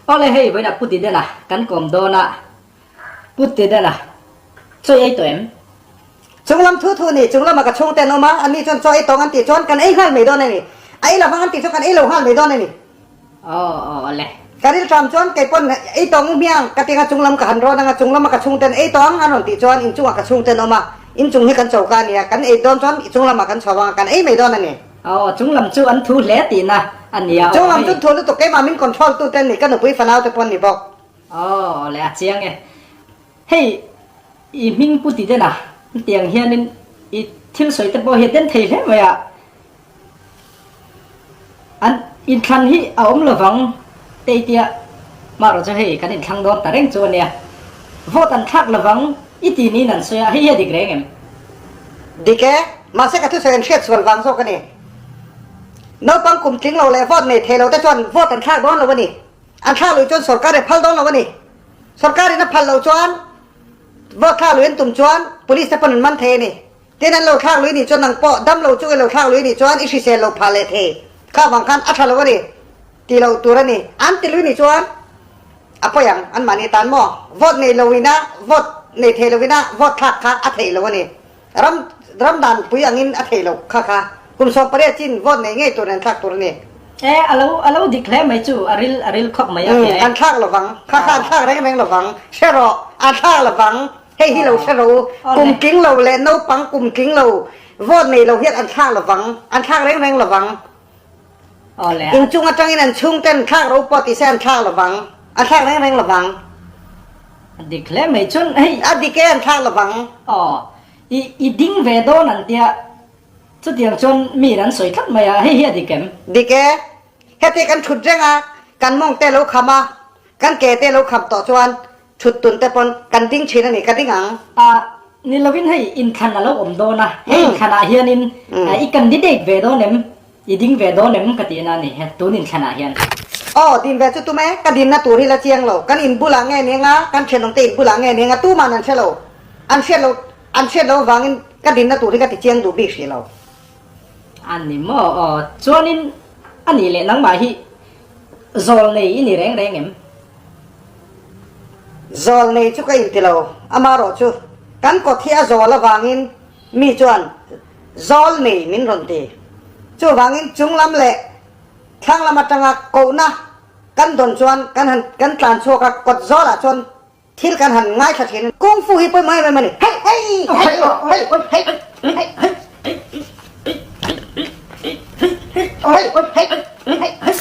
Awle hei vawiinah Pu Tidena kan kawm dawn a, Pu Tidena chaw i ei tawh em? Chunglam thu thu ni, chunglamah ka chhungte an awm a, anni chuan chaw ei tawng an tih chuan kan ei nghal mai dawn a ni. A ei lovang an tih chuan kan ei lo nghal mai dawn a ni. Aw aw awle. Ka rilṭam chuan kei pawn ei tawng u hmiang ka ti anga chunglam ka han rawn anga chunglama ka chhungte an ei tawh ang an rawn tih chuan inchungah ka chhungte an awm a, inchung hi kan choka a nia, kan ei dawn chuan chunglamah kan chho anga kan ei mai dawn a ni. Aw, chunglam chu an thu hle tihna a nia aw Chunglam chu thu lutuk keimah min control tu te an ni, ka nupui fanau te pawh an ni bawk. Aw, le a chiang e. Hei, i hming pu ti den a, hetiang hianin i thil sawi te pawh hi a den thei hle mai a. An inthlan hi a awm lovang teitia marawh chu hei kan inthlang dawn ta reng chu a nia. Vote an thlak lovang i ti niin an sawi a, hei hi a dik reng em? Dik e, mahse ka thusawi an hriat sual vang zawk a ni. Naupang kum tling lo leh vote nei thei lo te chuan vote an thlak dawn lo a ni. An thlak luih chuan sorkar i phal dawn lo a ni. Sorkar in a phal loh chuan vote thlak luih an tum chuan police te pawn an man thei a ni. Tin an lo thlak lui nih chuan nang pawh dam lo chung i lo thlak lui nih chuan i hrisel lo phah leh thei. Kha vang khan a tha lo a ni ti lo tur a ni. An ti lui nih chuan a pawi ang an mahni tan maw? Vote nei lo ina vote nei thei lo ina vote thlak kha a theih lo a ni. Ram ram dan pui angin a theih loh kha kha kum 18 chin vote nei ngei tur an thlak tur a ni. E a lo a lo dik hle mai chu a ril a ril khawp mai a fiah e. An thlak lovang kha kha an thlak reng reng lovang hre rawh an thlak lovang. Hei hi lo hre ro u, kum tling lo leh naupang kum tling lo vote nei lo hian an thlak lovang, an thlak reng reng lovang. Inchung atangin an chhungten thlak ro pawh ti se an thlak lovang, an thlak reng reng lovang. A dik hle mai chuan hei. A dik e an thlak lovang. Aw, i i ding ve dawn an tia, chutiang chuan mi in an sawi tlat mai a, hei hi a dik em? Dik e, heti kan thut reng a, kan mawng te lo kham a, kan ke te lo kham tawh chuan Thut tun te pawn kan ding thin a ni, ka ding ang. A, ni lovin hei inthlan a lo awm dawn a, he inthlanah hianin i candidate ve dawn em, i ding ve dawn em ka tihna a ni he tun inthlanah hian. Aw, din ve chu tum e, ka dinna tur hi la chiang lo, kan in bulah nge ni anga, kan thenawmte in bulah nge ni anga tuman an hre lo, an hriat lo, an hriat lo avangin ka dinna tur hi ka ti chiang duh bik hrih lo. A ni maw, aw, chuanin a nih leh nangmah hi zawl nei i ni reng reng em? Zawl nei chu ka inti lo, amarawh chu kan kawt hi a zawl avangin mi chuan zawl nei min rawn ti. Chuvangin chung lam leh thlang lam atanga kohna kan dawn chuan kan han kan tlan chhuak a, kawt zawlah chuan thil kan han ngaithla thin. Kung Fu hi pawimawh em em a ni. Hei hei hei hei hei hei hei hei hei hei.